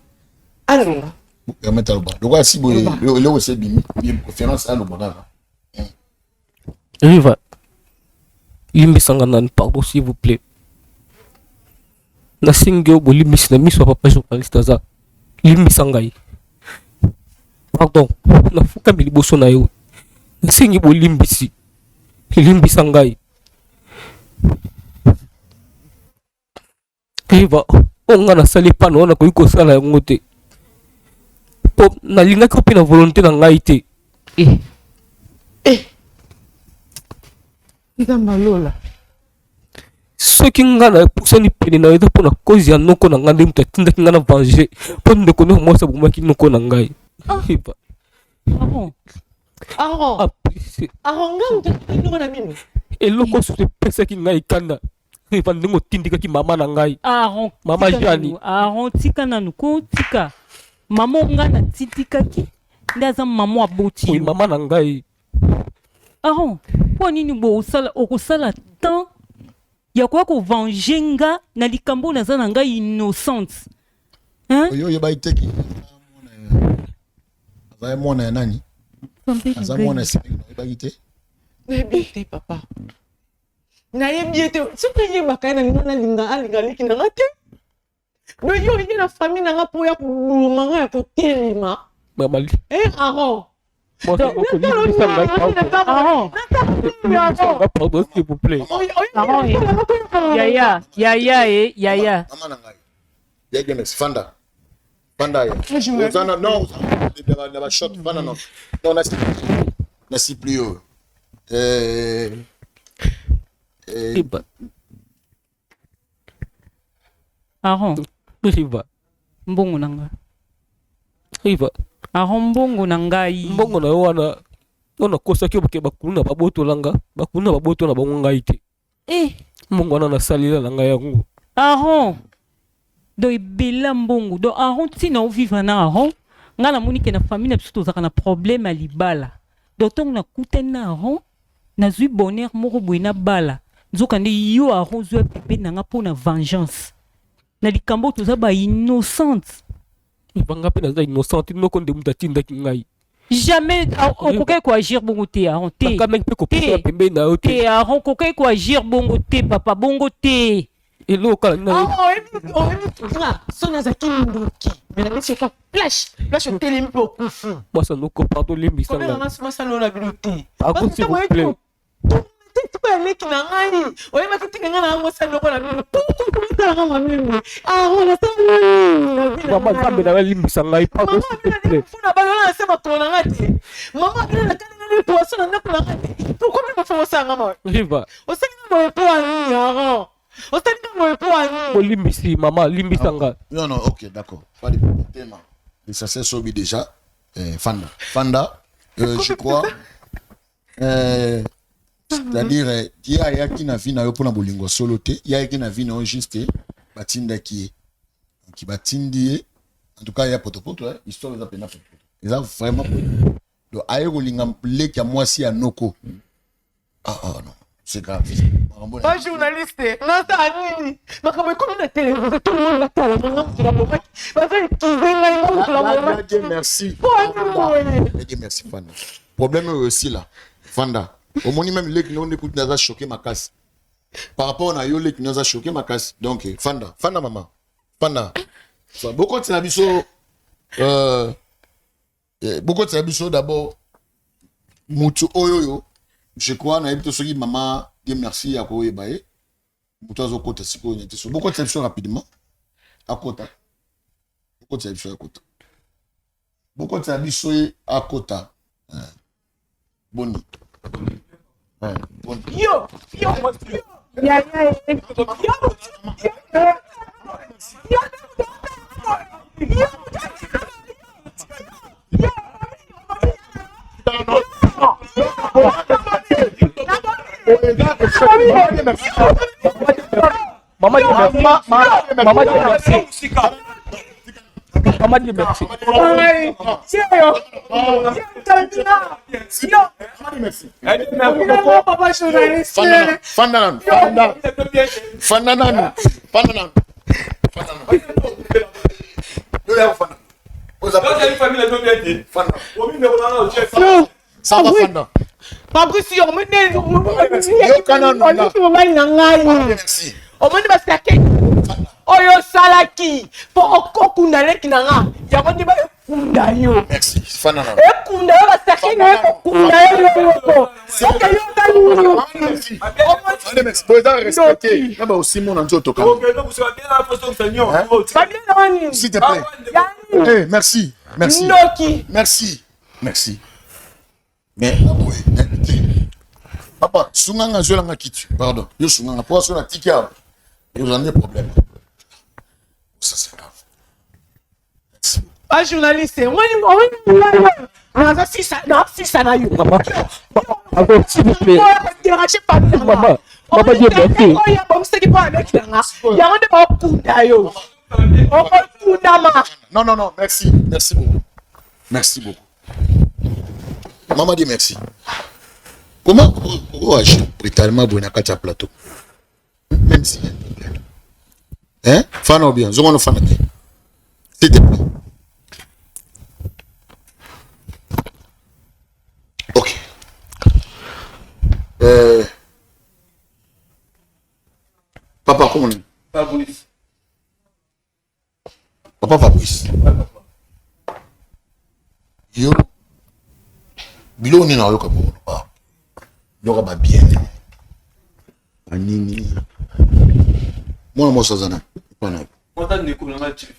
Aloba.
Permettre aloba. Lokola si boye eloko esi ebimi, préférence aloba kaka.
Riva, limbisa nga nanu pardon s'il vous plaît. Nasengi yo bolimbisi na miso ya papa journaliste aza. Limbisa ngai. Pardon, nafukami liboso na yo. Nasengi bolimbisi. Limbisa ngai. Eva, oyo ngai nasali epa na yo nakoki kosala yango te mpo nalingaki yo mpe na volonte na ngai te.
Eh.
Eh. Nzambe alola.
Soki ngai napusani pene na yo eza mpo na cause ya noko na ngai nde moto atindaki ngai na venger mpo ndeko nde mwasi abomaki noko na ngai.
Ah.
Eva.
Ah bon?
Aaron.
Ah, please.
Aaron, ngai moto atindaki noko na bino.
Eloko susu epesaki ngai kanda Eva ndenge otindikaki mama na ngai.
Aaron,
Mama
tika
Jani.
nanu. Aaron, tika nanu ko tika. Mama oyo ngai natindikaki nde aza mama aboti
Oui,
yo.
mama na ngai.
Aaron, mpo nini bosala okosala temps ya koya kovange nga na likambo oyo naza na ngai innocente? Hein?
Oyo oyebaki te ke aza mwana ya nani? Aza mwana ya Sipeki, oyebaki te?
Nayebi te papa. Nayebi ye te. Soki nayebaka ye nalinga nalinga alinga leki na nga te. Donc yo oye na famille na nga mpo ya koboma nga ya kotelema.
Mama
Eh Aaron.
Aaron.
Pardon, s'il vous plaît.
Aaron, yaya, yaya e, yaya.
Mama na ngai. Ya James, fanda. Fanda ya. Ozana non, na ba shot fanda non. Non na na supplie yo. Eh eh
Riba.
Aaron.
Riba.
Mbongo na nga.
Riba.
Aaron mbongo na ngai.
Mbongo na yo wana oyo nakosaki yo boke bakuluna babotola nga, bakuluna babotola bango ngai te.
Eh.
Mbongo wana nasalela na ngai yango.
Aaron. Donc ebela mbongo. Donc Aaron ntina ovivre na Aaron, ngai namoni ke na famille na biso tozalaka na problème ya libala. Donc ntango nakutani na Aaron, nazwi bonheur moko boye nabala. Nzokande yo Aaron ozwi pembeni na nga mpo na vengeance. Na likambo oyo toza ba innocente.
Nga mpe naza innocente, noko nde moto atindaki ngai.
Jamais okokaki koagir bongo te Aaron te.
Nakamaki mpe kopusana pembeni na yo te.
Te Aaron okokaki koagir bongo te papa bongo te.
Eloko kaka nini
Ah, oyebi oyebi nga so nazalaki ndoki mais nabeti yoka flash flash otelemi mpe okufi.
Mwasi noko pardon limbisa
Kobela
ngai.
nga masala oyo na bino te.
Pardon s'il vous plaît.
Tika ya leki na ngai oyebaki tika ngai na mwasi noko na bino pourquoi komitala nga mameme ah wana sala
Mama Nzambe na ngai limbisa ngai pardon s'il te plaît.
mpona balola na se makolo na ngai te mama abino na kani ngai poisson na ndako na ngai te pourquoi bino bafo bosala nga mawe
Riva.
osali nga boye mpo ya nini Aaron osali nga boye mpo ya nini
Bolimbisi mama limbisa ngai.
Non non, OK, d'accord. Pas de problème. L'essentiel sobi déjà eh, fanda. Fanda, je crois c'est-à-dire ye ayaki na vie na yo mpona bolingo solo te, ye ayaki na vie na yo juste batindaki ye. Donc batindi ye, en tout cas ya potopoto, eh, histoire eza pena potopoto. Eza vraiment potopoto. Donc aye kolinga leki ya mwasi ya noko. Ah ah non, c'est grave.
Ba journaliste nasala nini makambo ekomi na télévision tout le monde batala nga moto na bomaki baza ekize ngai nga moto na bomaki.
Dieu merci.
Mpo ani boye.
Dieu merci Fanda. Problème oyo aussi là. Fanda. Omoni même leki no ndekuti naza choqué makasi. Par rapport na yo leki naza choqué makasi. Donc Fanda, Fanda maman. Fanda. Bokotela biso bokotela biso d'abord mutu oyo yo je crois nayebi te soki mama Dieu merci ya koyeba ye mutu azokota sikoyo nete so bokotela biso rapidement akota bokotela biso akota bokotela biso ye akota boni boni
yo yo
ya ya
yo yo.
Maman Dieu merci. Maman Dieu merci. Maman Dieu merci.
Fanda nanu. Fanda nanu. Fanda nanu. Fanda nanu. Yo ya fanda. Oza fanda. Ça va fanda.
Fabrice yo omoni mobali na ngai omoni basake oyo osalaki mpo okokunda leki na nga yango nde baekunda yo ekunda yo basake na yo ekokunda yo yo moko oke yoka nini
eza respecte na baosimona nzoto s'il te plaît eh, merci merci
ndoki
merci merci mais boye te papa sunga nga zwela nga kiti pardon yo sunga nga po so na tiki awa ekozala nde problème ça c'est grave.
Ba journaliste omoni nazosisa naosisa na yo dérange famille
Maman, maman Dieu merci.
oyo abongisaki mpo aleki na nga yango nde baokunda yo okokundama.
Non non non, merci, merci beaucoup. Merci beaucoup. Maman dit merci. Comment on agir brutalement boye na kati ya plateau? Même si hein? Fana ou bien, zongo no fana te. S'il te plaît. Ok. Euh, papa, comment on est?
Fabrice.
Papa Fabrice. Yo biloko nini nayoka bongo ah. Yoka ba bien. Banini. Mwana mwasi aza na epa na yo.
Mwata ndeko na nga Jeff.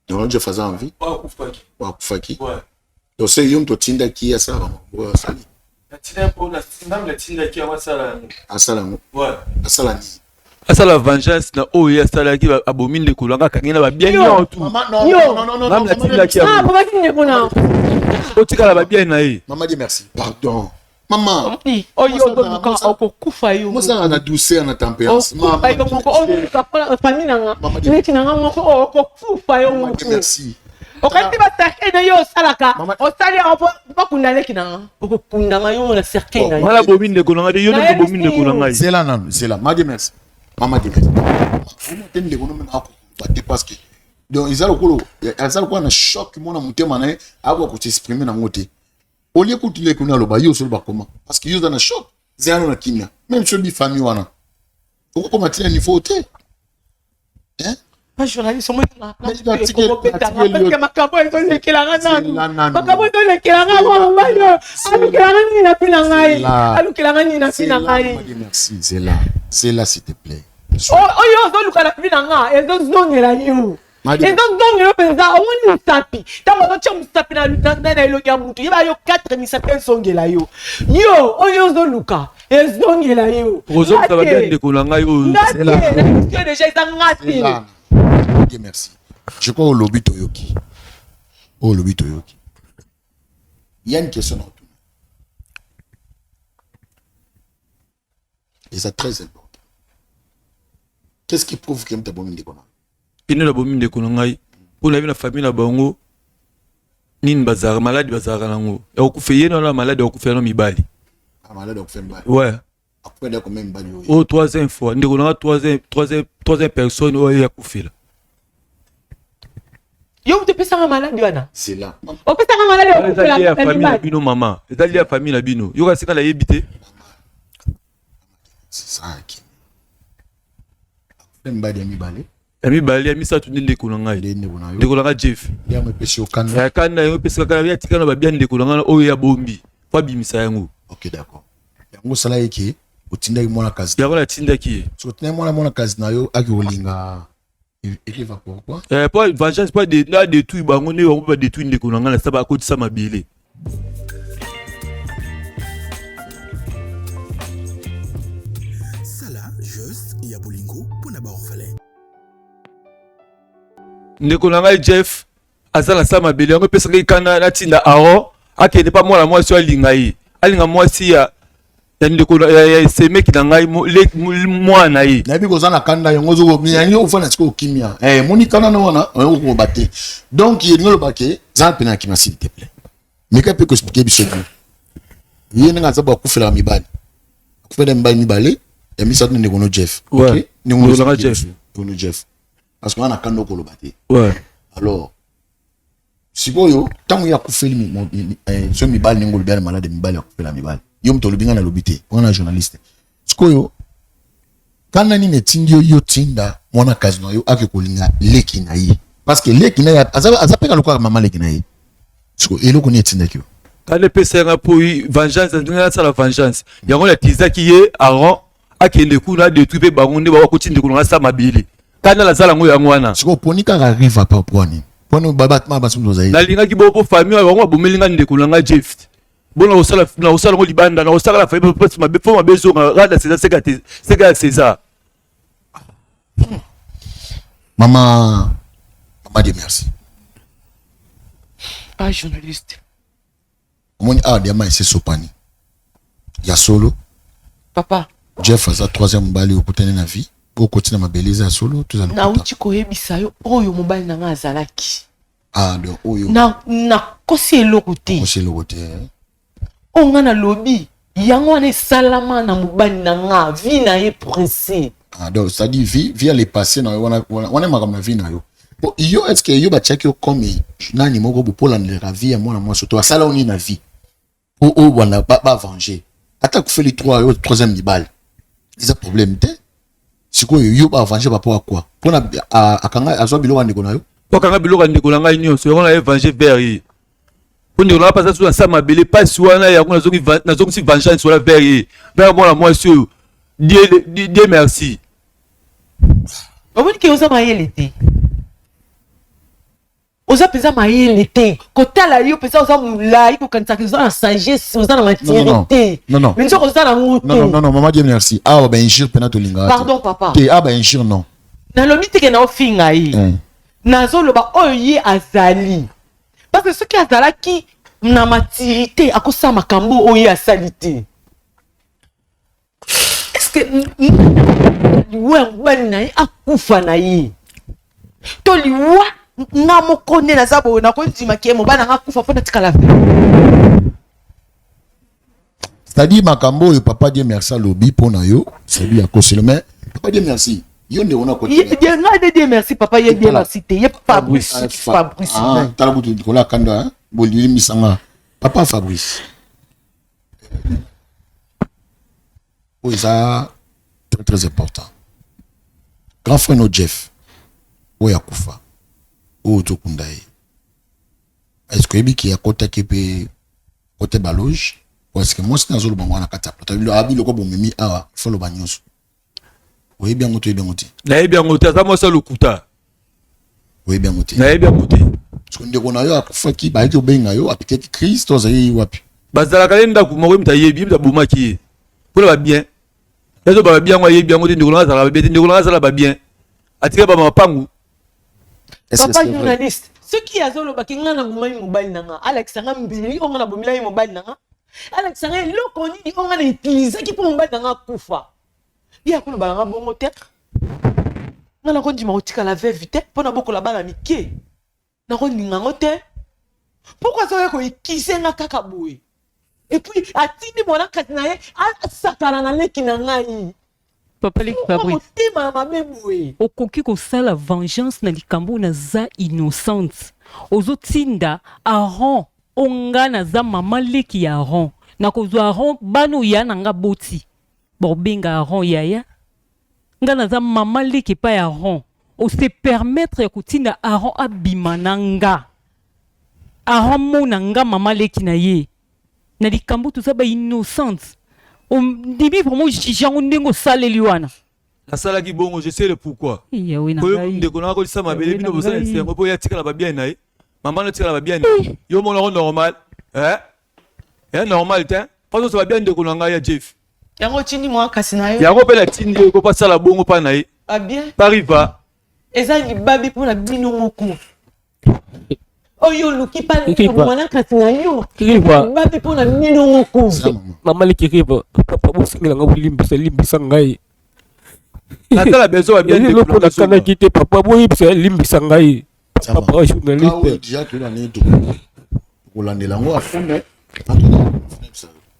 Ndeko Jeff aza en vie?
Oyo akufaki.
Oyo akufaki?
Ouais.
Donc se yo moto otindaki ye asala bango oyo asali.
Natindaki mpo na ngambi natindaki yango asala yango.
Asala yango?
Ouais.
Asala nini?
Asala vengeance na oyo ye asalaki abomi ndeko na nga akangi na babien nyonso tout.
Mama, non, non, non, non,
Ngambi natindaki
Ah,
yango.
abomaki ndeko na
Otikala babien na ye.
Mama dit merci. Pardon. Mama.
Oyo ozoluka okokufa yo.
Mosala na douceur na tempérance.
Okufa yo moko oluka mpona famille na nga neti na nga moko okokufa yo moko.
Merci.
Okanisi ba cercueil na yo osalaka osali yango mpo bakunda leki na nga okokundama yo na cercueil na yo.
Nga nabomi ndeko na ngai te yo nde obomi ndeko na ngai.
Zela nanu zela madi merci. Mama di merci. Mama te ndeko no mema akokufa te parce que donc eza lokolo aza lokola na choc mona motema na ye akoka ko s'exprimer nango te. Olie kutu leki na aloba yo osoloba comment parce que yo oza na choc zela nano na kimia même soki famille wana okokoma tina niveau te. Hein?
Ba journaliste omoni nga makambo ezolekela nga nanu makambo ezolekela nga mwana mobali oyo alukela nga nini na mpi na ngai alukela nga nini na mpi na ngai.
Merci zela zela s'il te plaît.
Oyo ozoluka na mpi na nga ezozongela yo ezozongela yo mpenza omoni mosapi ntango ozotya mosapi na elongi ya motu yeba yo 4 misapi ezongela yo yo oyo ozoluka ezongela yo.
Ozongisa ba bien ndeko na ngai oyo.
Nga te, na biso deja eza nga te.
Dieu merci. Je crois olobi toyoki. Olobi toyoki. Il y a une question na otuna. Eza très important. Qu'est-ce qui prouve que mtabomi ndeko na?
Pino na bomi ndeko na ngai. Mpo na na famille na bango nini bazalaka maladi bazalaka nango ya kokufa ye na maladi ya kokufela na mibali.
Ah, maladi ya kokufela mibali.
Ouais.
Akufela combien mibali oyo?
Oh, troisième fois. Ndeko na nga troisième troisième troisième personne oyo ya kufela.
Yo moto opesanga maladi wana.
Zela.
Opesanga maladi ya kokufela
ya famille na bino mama. Ezali ya famille na bino. Yoka sika nayebi te.
C'est ça qui. Akufela mibali ya mibale.
Ya mibale ya misato nde ndeko na ngai. Ndeko na ngai Jeff.
Yango epesi yo kanda.
Ya kanda yango epesi kanda ya tika na babia ndeko na ngai oyo ya bombi. Po abimisa yango.
OK d'accord. Yango osalaki ke otindaki mwana kazi.
Yango natindaki ye.
Soki otindaki mwana mwana kazi na yo aki kolinga Eriva pourquoi?
Eh, po vengeance po de na détruire bango nde bango ba détruire ndeko na ngai na saba akotisa mabele.
Sala geste ya bolingo mpo na ba orphelins.
Ndeko na ngai Jeff aza na sa mabele yango epesaka ye kanda natinda Aaron akende pa mwana mwasi oyo alinga ye alinga mwasi ya. Ya ndeko ya semeki na ngai mwana na ye.
Nayebi koza na kanda yango ozokoyangi ofanda sikoyo kimia. Eh, moni kanda na wana oyo okoloba te. Donc elingi oloba ke zala mpe na kimia s'il te plaît. Meka mpe koexplike biso bien. Ye ndenge aza bo akufelaka mibali. Akufela mibali mibale ya misato na ndeko no Jeff.
Ouais.
Ok? Ndeko no
Ndeko na Jeff.
Ndeko no Jeff. Parce que wana kanda okoloba te.
Ouais.
Alors sikoyo ntango ye akufeli so mibali ndenge olobi ana malade mibali akufela mibali yo moto olobi ngai nalobi te wana journaliste sikoyo kanda nini etindi yo yo tinda mwana kazi na yo ake kolinga leki na ye parce que leki na ye aza mpe lokola mama leki na ye sikoyo eloko nini etindaki yo
kanda epesa yanga mpo vengeance ndenge nasala vengeance yango natizaki ye aron akende kuna adetruit mpe bango nde bakoti ndeko na ngai mabele kanda nasala yango yango wana
sikoyo oponi kaka riva pa mpo nini mpona babatma basi moto ozali
nalingaki bongo mpo famille oyo bango babomeli ngai ndeko na ngai jeff bo nakosala nakosala yango libanda nakosala na famille mpo mabe fo mabe ezonga rada césar seka te seka ya césar
mama mama de merci
pas journaliste
omoni awa diama esi esopani ya solo
papa
jeff aza troisième mobali okutani na vie okoti na mabele eza ya solo toza lokuta
nauti koyebisa yo oyo mobali na ngai azalaki
ah donc oyo
nakosi eloko te
okosi eloko te eh?
oyo ngai nalobi yango wana esalama na mobali na nga vie na ye presse
ah donc c'est à dire vie vie ya le passé na yo wana wana makambo na vie na yo po yo est ce que yo batiaki yo comme nani moko bo mpo olandelaka vie ya mwana mwasi to asala yo nini na vie po oyo bwana bavenger ata akufeli trois yo troisième mibale eza problème te sikoyo yo bavenger bapo ya quoi mpona akanga azwa biloko ya ndeko na yo
po akanga biloko ya ndeko na ngai nyonso yango na ye venger vers ye po ndeko na ngai mpasa so na sa mabele mpasi wana yango nazongisi vengeance wana vers ye vers mwana mwasi oyo Dieu merci
omoni ke oza mayele te oza mpenza mayele te kotala yo mpenza oza molai kokanisaka oza na sagesse oza na maturité mais nzoka oza nango te
non non maman Dieu merci awa ba injure mpena tolingaka
pardon papa
te awa ba injure non
nalobi te ke naofinga ye nazoloba oyo ye azali parce que soki azalaki na maturité akosala makambo oyo ye asali te est-ce que liwa ya mobali na ye akufa na ye to liwa nga moko nde naza boye nakondima ke mobali na nga akufa mpo natikala
c'est-à-dire makambo oyo papa Dieu merci alobi mpo na yo c'est-à-dire akoselo mais papa Dieu merci yo nde ona
koti nga nde Dieu merci papa ye Dieu merci te ye Fabrice Fabrice
ah tala butu likolo ya kanda bolimbisanga papa Fabrice oyo eza très très important grand frère no Jeff oyo akufa oyo tokunda ye est-ce que oyebi ke akotaki mpe kote baloge parce que mwasi nazoloba ngo wana kati ya plateau abi loko bomemi awa ifo loba nyonso oyebi yango to oyebi yango te
nayebi yango te aza mwasi ya lokuta
oyebi yango te
nayebi yango te
soki ndeko na yo akufaki bayaki kobenga yo apikaki crise to azali wapi
bazalaka ye ndako moko ye moto ayebi ye moto abomaki ye mpona babien azoba babien yango ayebi yango te ndeko na nga azalaka babien te ndeko na nga azala babien atika ba mapangu
papa journaliste soki azolobaki ngai nabomaki mobali na nga alakisa nga mbeli oyo ngai nabomelaki mobali na nga alakisa nga eloko nini oyo ngai na utilisaki mpo mobali na nga akufa ye akoloba na nga bongo te ngai nakondima kotikala veuve te mpo nabokola bana mike nakolinga yango te pourquoi azoya koekise nga kaka boye epuis atindi mwana kati na ye asakana na leki na ngai
papa leki Fabrice
motema ya mabe boye
okoki kosala vengeance na likambo oyo naza innocente ozotinda aron o nga naza mama leki ya aron nakozwa aron bana oyo ya na nga boti bakobenga aron yaya nga naza mama leki epai ya aron ose permettre ya kotinda aron abima na nga aron mona nga mama leki na ye na likambo toza ba innocente ondimi vraiment juge yango ndenge osaleli wana
nasalaki bongo je sais le pourquoi
yawe na ngai
ndeko na akolisa mabele bino bosala esengo mpo ye atikala babien na ye mama na atikala babien na ye yo mona yango normal eh eh normal te mpo azosala babien ndeko na ngai ya jeff
yango otindi mwa kasi na yo
yango mpe natindi ye ko asala bongo mpa na ye
babien
pariva
eza libabi mpo na bino moko. Oyo oluki pa mwana kasi na yo. Bape mpo na bino moko.
Mama leki riva, papa bosengela nga bolimbisa limbisa ngai.
Natala besoin ya bien
eloko nakanaki te papa boyebisa limbisa ngai. Papa journaliste.
Déjà tu na nini kolandela yango à fond mais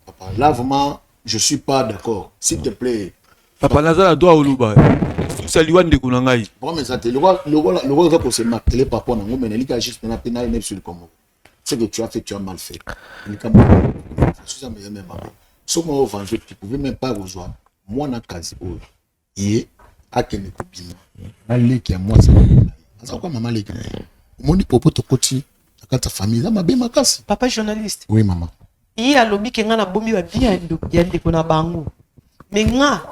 papa là vraiment je suis pas d'accord s'il te plaît.
Papa naza na droit oloba susa liwa ndeko na ngai.
Vraiment eza te lokola oza kose martele papa nango mais nalika juste na pe na biso likambo ce que tu as fait tu as mal fait likambo susa mais même mabe soki o venger tu pouvais même pas kozwa mwana kazi oyo ye akende kobima na leki ya mwasi aza kwa mama leki na ye omoni popo tokoti na kati ya famille eza mabe makasi.
Papa journaliste.
Oui maman.
Ye alobi ke nga nabombi ba bien ya ndeko na bango mais nga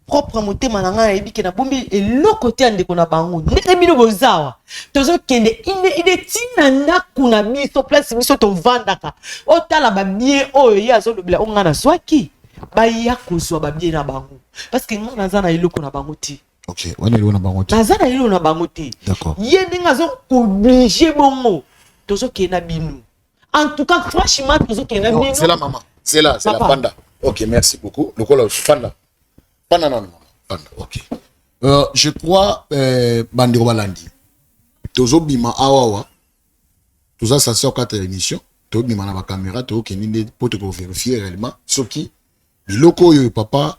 propre motema na nga nayebi ke nabombi eloko te ya ndeko na bango ndenge bino bozawa tozokende ine ine ntina ndako na biso place biso tovandaka otala babie oyo ye azolobela oyo nga nazwaki baya kozwa babie na bango parce que nga naza na eloko na bango te.
Ok, wana eloko na bango te.
Naza na eloko na bango te.
D'accord.
Ye ndenge azo kooblige bongo tozokende na bino. En tout cas, franchement, tozokende na bino.
C'est la maman. C'est là, c'est la panda. Ok, merci beaucoup. Lokola panda. Panda non, non, panda. Ok. Je crois bandeko balandi. Tozobima awawa. Toza station 4 émission. Tozobima na ba caméra, tozokende nde po toko vérifier réellement soki biloko oyo papa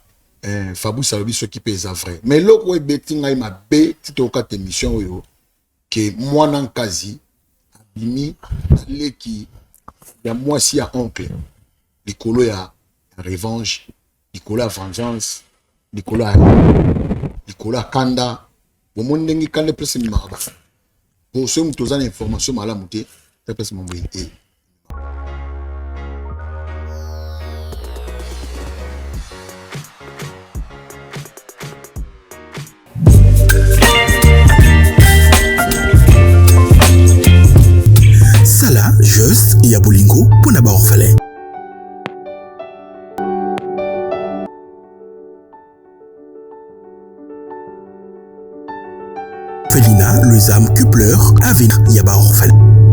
Fabrice alobi soki pe eza vrai. Mais eloko oyo ebeti ngai mabe ti tokata émission oyo ke mwana nkazi abimi leki ya mwasi ya oncle likolo ya revanche, likolo ya vengeance, likolo ya kanda. Bomoni ndenge kanda epesa ebimaka bato. Po soki moto oza na information malamu te, epesa mambo e.
Sala geste ya bolingo mpo na baorphelin. Felina, les âmes qui pleurent, avenir ya ba orphelin.